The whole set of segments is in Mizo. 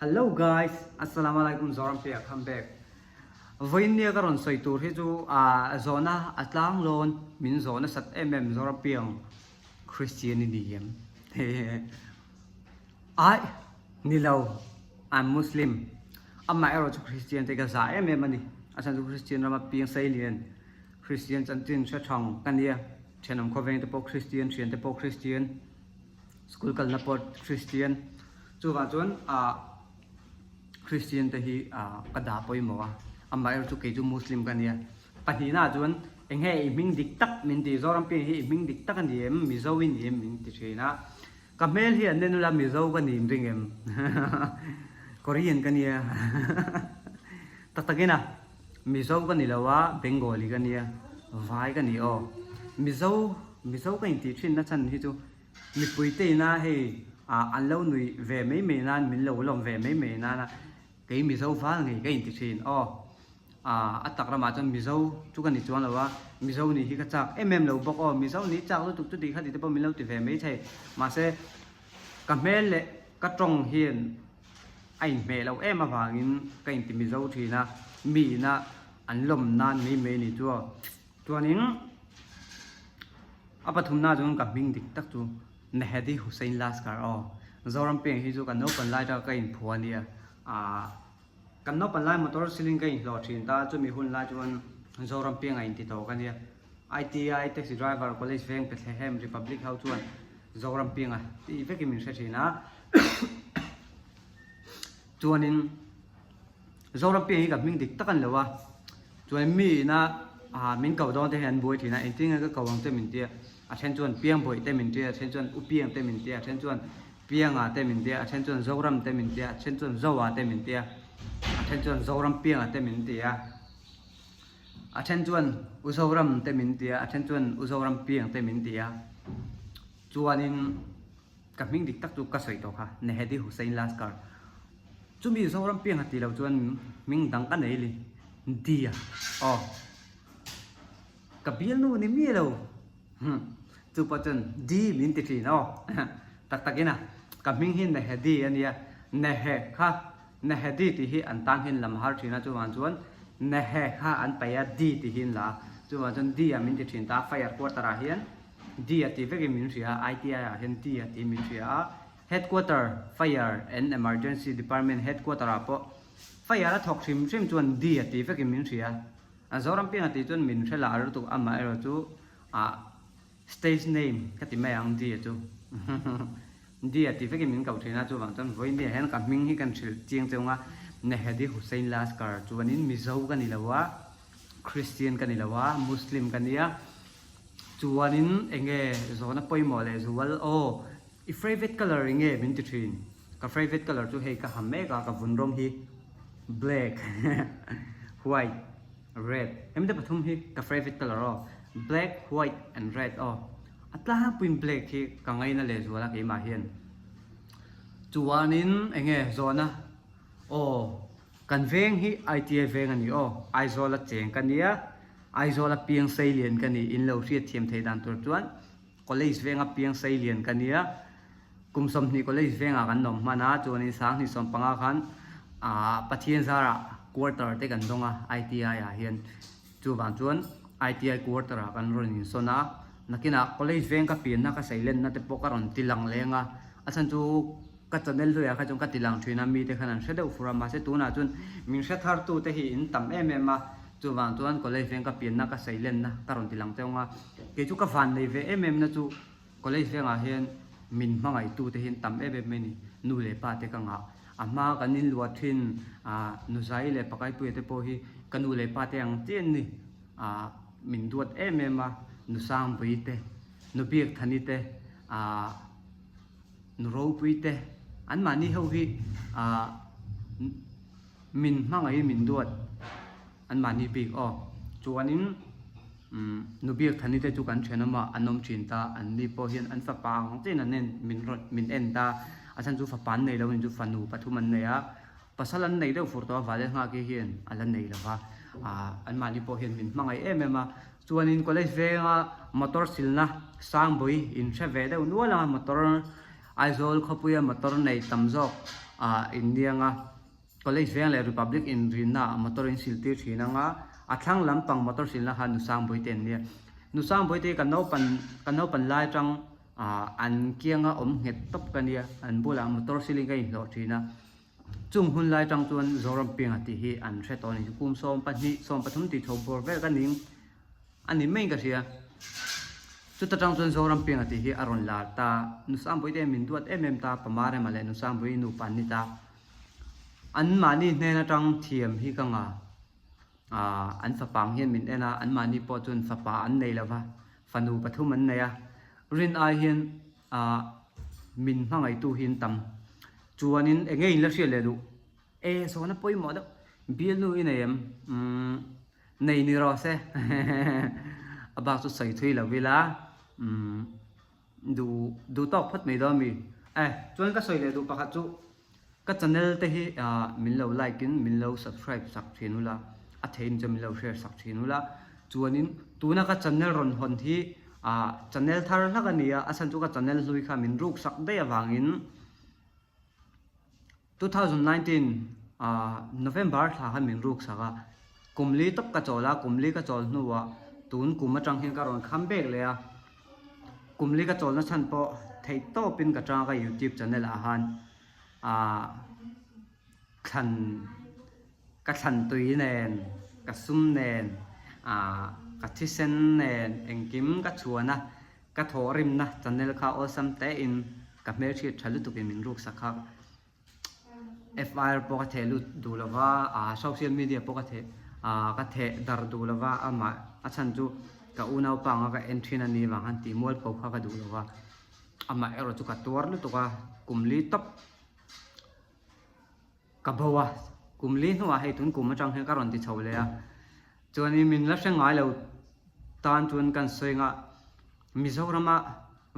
Hello guys, Assalamu alaikum Zoram Pia come back. Vawiin nia ka rawn sawi tur hi chu a zawhna a tlang lawn min zawhna sat em em Zoram Piang Christian i ni em? Aih, ni lo, I'm Muslim. Amah erawh chu Christian te ka zah em em a ni. A chhan chu Christian rama piang seilian, Christian chanchin hre thang ka nia. Thenawm khawveng te pawh Christian, thian te pawh Christian, school kalna pawh Christian. Chuvang chuan ah Christian te hi ah ka dah pawimawh a. Amah erawh chu kei chu Muslim ka nia. Pahnihna ah chuan eng nge i hming dik tak min ti, Zoram piang hi i hming dik tak a ni em, Mizo i ni em min ti thin a. Ka hmel hi an en ula Mizo ka ni ring em? Korean ka nia. Tak takin a, Mizo ka ni lo a, Bengali ka nia, Vai ka ni aw. Mizo, Mizo ka intih thin na chhan hi chu mipui te ina hei an lo nuih ve mai mai nan, min lo lawm ve mai mai nan a, kei Mizo val ngei ka inti thin aw. A tak ramah chuan Mizo chu ka ni chuang lo a, Mizo nih hi ka chak em em lo bawk aw, Mizo nih chak lutuk chu tih kha tih te pawh min lo ti ve mai thei. Mahse, ka hmel leh ka tawng hian a inhmeh loh em avangin ka inti Mizo thin a, mi ina an lawm nan mai mai a ni chu aw. Chuanin a pathumna chuan ka hming dik tak chu Mehedi Hussain Laskar aw. Zoram peng hi chu ka naupan lai atanga ka inphuah a nia, ah. Kan naupan lai motor ceiling ka inhlawh thin ta, chumi hun lai chuan Zoram piang a inti tawk a nia. ITI taxi driver college veng Bethlehem Republic ho chuan Zoram piang a tih vekin min hre thin a. Chuanin Zoram piang hi ka hming dik tak a ni lo a, chuan mi ina min ko dawn te hian an buai thin a, engtin nge ka ko ang che min tia, a then chuan piang bawih te min tia, a then chuan u piang te min tia, a then chuan Pianga te min tia, a then chuan Zoram te min tia, a then chuan Zoa te min tia, a then chuan Zoram Pianga te min tia, a then chuan U Zoram te min tia, a then chuan U Zoram Piang te min tia. Chuanin ka hming dik tak chu ka sawi tawh kha, Nehedi Hussain Laskar. Chumi Zoram Pianga tih loh chuan hming dang ka nei li, Dia. Aw. Ka bialnu ni miah lo. Humm. Chu pawh chuan Di min ti thin aw. Tak takin a, ka hming hi Nehedi a nia. Nehe kha, Nehedi tih hi an tan hian lam har thin a, chuvang chuan Nehe kha an paih a, Di tih hi an la a. Chuvang chuan Di ah min ti thin ta a, Fire quarter ah hian Di a tih vekin min hria a, ITI ah hian Di a tih min hria a. Headquarter, Fire and Emergency Department headquarter ah pawh Fire a thawk hrim hrim chuan Di a tih vekin min hria. A Zoram pianga tih chuan min hre lah lutuk amaherawh chu ah stage name ka ti mai ang Dia chu Dia tih vekin min koh thin a chuvang chuan vawiin hian ka hming hi kan hrilh chiang cheu nga Nehedi Hussain Laskar chuanin Mizo ka ni lo a Christian ka ni lo a Muslim ka nia chuanin enge zawhna pawimawh leh zual aw i favourite colour enge min ti thin ka favourite colour chu hei ka ha mek a ka vun rawng hi black white red hemi te pathum hi ka favourite colour aw black white and red aw a tlangpuiin black hi ka ngaina leh zual a keimah hian chuanin enge zawhna aw kan veng hi ITI veng a ni aw Aizawl a cheng ka nia Aizawl a piang seilian ka ni in lo hriatthiam theih dan tur chuan College venga piang seilian ka nia. Kum 20 college vengah kan awm hman a, chuanin 2015 khan aah Pathian zarah quarter te kan dawng a ITI ah hian. Chuvang chuan ITI quarter ah kan rawn insawn a, nakinah college veng ka pianna ka seilenna te pawh ka rawn ti lang leng a, a chhan chu ka channel hluiah kha chuan ka ti lang thin a, mite khan an hre deuh fur a, mahse tunah chuan min hre thar tu te hi in tam em em a, chuvang chuan college veng ka pianna ka seilenna ka rawn ti lang cheu ang a, kei chu ka van nei ve em em na chu. College vengah hian min hmangaihtute hi an tam em em mai a ni. Nu leh pa te ka ngah. A hma kan inluah thin ah Nuzai leh Pakaipuia te pawh hi ka nu leh pa te ang chiah an ni. Ah min duat em em a, Nu Sangpui te, Nu Biakthani te, ah Nu Ropui te, anmahni ho hi ah min hmangaihin min duat. Anmahni bik aw. Chuanin nu Biakthani te chu kan thenawm a, an awm thin ta. Anni pawh hian an fapa ang chiahin an en min rawn min en ta. A chhan chu fapa an nei lo a ni chu fanu pathum an nei a. Pasal an nei deuh fur tawh a, Vale Nghaki hian a la nei lo va. Aah anmahni pawh hian min hmangaih em em a. Chuanin college venga motor silna Sangbawi in hre ve deuh nual ang a, motor Aizawl khawpuia motor nei tam zawk. ah in niang a, College veng leh Republic inrinna ah motor in sil tir thin ang a, a thlang lampang motor silna kha Nusangbuai te an nia. Nusangbuai te hi ka naupan ka naupan lai atang ah an kianga awm nghet tawp ka nia, an bulah motor silin ka inhlawh thin a. Chung hun lai atang chuan Zorampianga tih hi an hre tawh a ni. Kum 12, 13 tih chho bawr vel ka ning a ni maiin ka hria. Chuta tang chuan Zorampianga tih hi a rawn lar ta. Nusangpui te min duat em em ta, Pamarema leh Nusangpui nupa an ni ta. An mahni hnen atang thiam hi ka ngah. Aaa an fapa ang hian min en a, an mahni pawh chuan fapa an nei lo va, fanu pathum an nei a. Rin ai hian aaa min hmangaihtu hi an tam. Chuanin eng nge in la hriat leh duh? E sawna pawimawh deuh bialnu i nei em? Umm nei ni rawh se a bak chu sawi thui lo ila umm duh duh tawk phawt mai dawn mi. E chuan ka sawi leh duh pakhat chu ka channel te hi ah min lo like in min lo subscribe sak thin ula a thein chuan min lo share sak thin ula chuanin tuna ka channel rawn hawn hi ah channel thar hlak a ni a a chhan chu ka channel hlui kha min ruk sak daih avangin 2019 ah November thla khan min ruk sak a, kum li tawp ka chawl a, kum li ka chawl hnuah tun kum atang hian ka rawn kham bek leh a, kum li ka chawlna chhan pawh theih tawpin ka tang a ka youtube channel ah khan ah thlan ka thlan tui nen ka sum nen ah ka thisen nen engkim ka chhuan a. Ka thawhrimna channel kha awlsam tein ka hmelhriat tha lutukin min ruk sak kha. FIR pawh ka theh lut duh lo va, aa social media pawh ka theh aa ka theh dar duh lo va, amah a chhan chu ka unaupa anga ka en thin a nih vang khan tih mualpho kha ka duh lo va. Amah erawh chu ka tuar lutuk a, kum li tawp ka bo a, kum li hnuah hei tun kum atang hian ka rawn ti chho leh a. Chuanin min la hre ngai lo tan chuan kan sawi anga Mizorama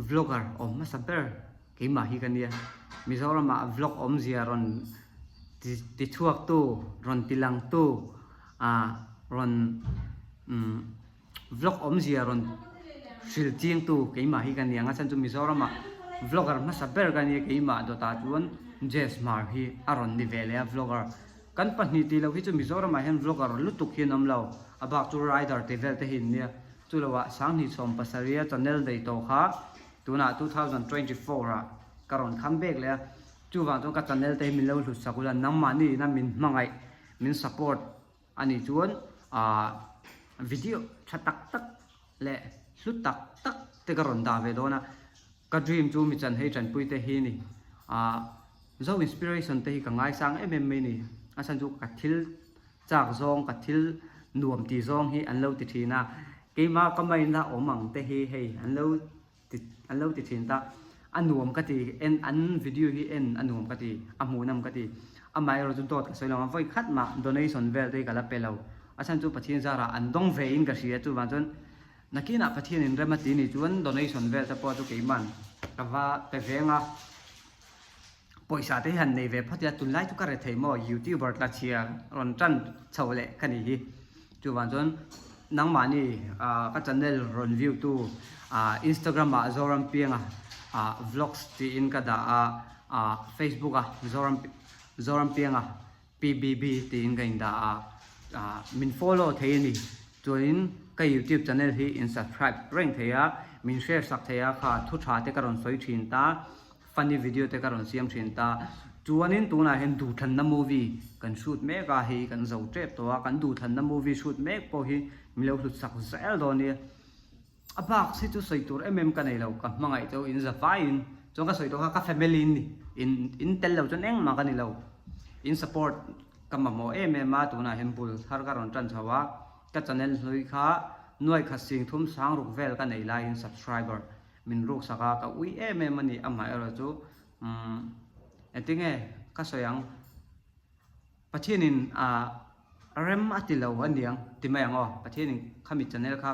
vlogger awm hmasa ber keimah hi ka nia. Mizorama vlog awmzia rawn ti ti chhuak tu, rawn ti lang tu, ah rawn umm vlog awmzia rawn hril ching tu keimah hi ka ni ang a chhan chu Mizorama vlogger hmasa ber ka nia keimah dawtah chuan Jazz Hmar hi a rawn ni ve leh a vlogger. Kan pahnih tih loh hi chu Mizoramah hian vlogger lutuk hi an awm lo, a bak chu rider tih vel te hi an nia. Chu loah Sanghnih 70 a channel nei tawh kha tunah 2024 ah ka rawn kham bek leh a, chuvang chuan ka channel te hi min lo hlut sak ula, nangmahni ina min hmangaih, min support a nih chuan aah video tha tak tak leh hlu tak tak te ka rawn dah ve dawn a. Ka dream chu mi chan hei tanpui te hi ni. Ahh Zo inspiration te hi ka ngaisang em em mai ni. A chhan chu ka thil chak zawng, ka thil nuam ti zawng hi an lo ti thin a. Keima ka mind a awm ang te hi hei an lo ti an lo ti thin ta. A nuam ka ti en an video hi en a nuam ka ti, a hmuhnawm ka ti. Amaherawh chu dawt ka sawi lo ang, vawi khat mah donation vel te hi ka la pe lo. A chhan chu Pathian zarah an dawng ve in ka hria chuvang chuan Nakinah Pathianin rem a ti ni chuan donation vel te pawh chu keiman ka va pe veng a, pawisa te hi han nei ve phawt ila tunlai chu ka re thei maw youtuber tla chhia rawn tan chho leh ka ni hi. Chuvang chuan nangmahni ka channel rawn view tu Instagram ah Zorampianga vlogs tiin ka dah a, Facebook ah Zorampianga PBB tiin ka indah a, ah min follow thei a ni. Chuanin ka youtube channel hi in subscribe reng thei a, min share sak thei a kha thu tha te ka rawn sawi thin ta, funny video te ka rawn siam thin ta. Chuanin tunah hian duhthlanna movie kan shoot mek a, hei kan zo tep tawh a, kan duhthlanna movie shoot mek pawh hi min lo hlut sak zel dawn nia. A bak si chu sawi tur em em ka nei lo, ka hmangaih chu in za faiin chuan ka sawi tawh kha ka family in ni, in in tel lo chuan engmah ka ni lo, in support ka mamawh em em a, tunah hian bul thar ka rawn tan chho a, ka channel hlui kha nuai khat sing thum sang ruk vel ka nei laiin subscriber min ruk sak a, ka ui em em a ni, amaherawhchu umm engtinge ka sawi ang. Pathianin a rem a ti lo a niang ti mai ang aw. Pathianin khami channel kha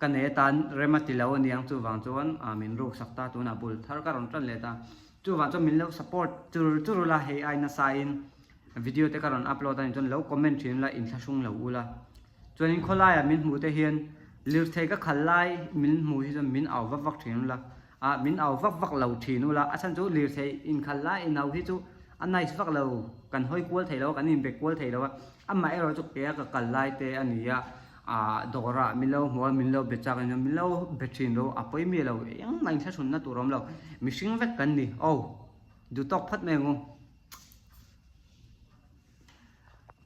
ka nei atan rem a ti lo a niang chuvang chuan a min ruk sak ta tunah bul thar ka rawn tan leh ta. Chuvang chuan min lo support chur chur ula hei ai nasa in video te ka rawn upload a nih chuan lo comment thin ula inthlahrung lo ula. Chuanin khawlaiah min hmuh te hian lirthei ka khal lai min hmuh hi chuan min au vak vak thin ula. Ah min au vak vak lo thin ula a chhan chu lirthei inkhal lai inau hi chu. A nice vak lo, kan hawi kual thei lo a, kan inbe kual thei lo a, amaherawh chu kea ka kal lai te a ni a, ah dawrah min lo hmu a, min lo be chak in min lo be thin lo, a pawi mi lo, engmah inthlahrunna tur a awm lo, mihring vek kan ni, oh duh tawk phawt mai ang u.